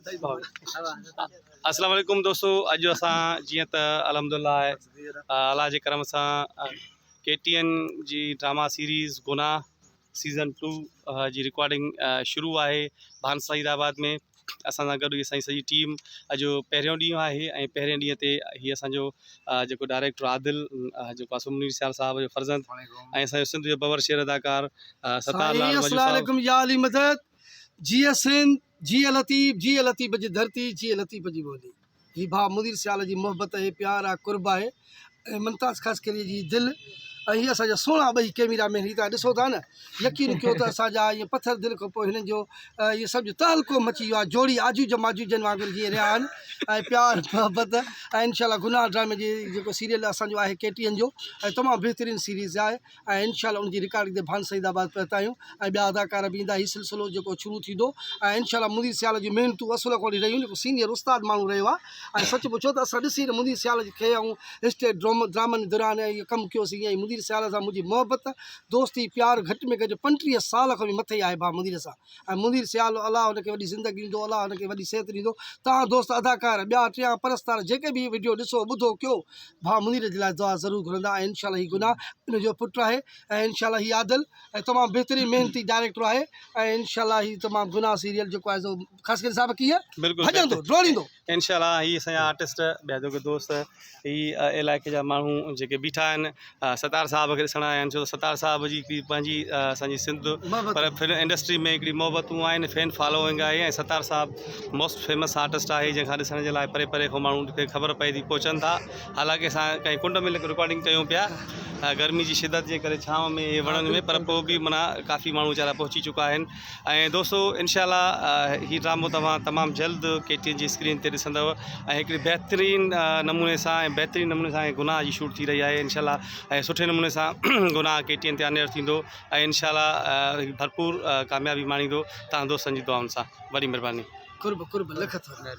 السلام عليڪم دوستو اڄ اسان جيئن ته الحمدلله الله جي ڪرم سان ڪي ٽي اين جي ڊراما سيريز گناھ سيزن ٽو جي رڪارڊنگ شروع آهي ڀان سعيد آباد ۾ اسان سان گڏ اسان جي سڄي ٽيم اڄ پهريون ڏينهن آهي ۽ پهرين ڏينهن تي هي اسان جو جيڪو ڊائريڪٽر عادل جيڪو آسو منير سيال صاحب جو فرزند ۽ اسان جو سنڌ جو ببر شير اداڪار ستار لال سائين مجو السلام صاحب عليڪم يا علي مدد جيئي سنڌ جيئي لطيف جيئي لطيف جي ڌرتي جيئي لطيف جي ٻولي هي ڀاء منير سيال جي محبت اهي پيار آ قرب آهي ۽ ممتاز خاصخيلي جي دل ۽ هي اسان جا سهڻا ٻئي ڪيميرا مين هي توهان ڏسو ٿا نه يقين ڪيو ته اسان جا ائين پٿر دل کان پوء هنن جو اهي سمجهه تهلڪو مچي ويو آ جوڙي آجوج ماجوجن وانگر جيئن رهيا آهن ۽ پيار محبت ۽ انشاء الله گناهه ڊرامي جي جيڪو سيريل اسان جو آهي ڪي ٽي اين جو ۽ تمام بهترين سيريز آهي ۽ انشاء الله ان جي رڪارڊنگ تي ڀان سعيد آباد پهتا آهيون ۽ ٻيا اداڪار به ايندا هي سلسلو جيڪو شروع ٿيندو ۽ انشاء الله منير سيال جون محنتون اصل کان وٺي رهيون جيڪو سينيئر استاد ماڻهو رهيو آهي ۽ سچ پڇو ته اسان ڏسي منير سيال کي آئون اسٽيج ڊرامن دوران اهي ڪم ڪيوسين ۽ منير سيال سان منهنجي محبت دوستي پيار گهٽ ۾ گهٽ 35 سال کان به مٿي آهي ڀاء منير سان ۽ منير سيال الله هن کي وڏي زندگي ڏيندو الله هن کي وڏي صحت ڏيندو توهان دوست اداڪار ٻيا ٽيان پرستار جيڪي به هي وڊيو ڏسو ٻڌو ڪيو ڀاء منير جي لاء دعا ضرور گهرندا ۽ انشاء الله هي گناھ ان جو پٽ آهي ۽ انشاء الله هي عادل ۽ تمام بهترين محنتي ڊائريڪٽر آهي ۽ انشاء الله هي تمام گناھ سيريل جيڪو آهي سو خاص ڪري صاحب ڪيئن ڀڄندو ڊوڙيندو. انشاء الله هي اسان جا آرٽسٽ ٻيا جيڪي دوست هي علائقي جا ماڻهو جيڪي بيٺا آهن ستار صاحب کي ڏسڻ آيا آهن ڇو ته ستار صاحب جي هڪڙي پنهنجي اسان جي سنڌ پر فلم انڊسٽري ۾ هڪڙي محبتون آهن فين فالوئنگ آهي ۽ ستار صاحب موسٽ فيمس آرٽسٽ آهي جنهن کان ڏسڻ جي لاء پري پري کان ماڻهو کي خبر پئي ٿي پهچن ٿا حالانڪه اسان ڪنهن ڪنڊ ۾ رڪارڊنگ ڪيون پيا گرمي جي شدت جي ڪري ڇانو ۾ وڻن ۾ پر پوء به معنيٰ ڪافي ماڻهو ويچارا پهچي چڪا آهن ۽ دوستو انشاء الله هي ڊرامو توهان تمام جلد ڪي ٽي اين جي اسڪرين تي ڏسندؤ ۽ هڪڙي بهترين نموني سان ۽ بهترين نموني سان گناهه جي شوٽ ٿي رهي آهي انشاء الله ۽ سٺي نموني سان گناهه ڪي ٽي اين تي آن ايئر ٿيندو ۽ انشاء الله ڀرپور ڪاميابي ماڻيندو توهان دوستن جي دعائن سان وڏي مهرباني. قرب قرب لک ٿورا.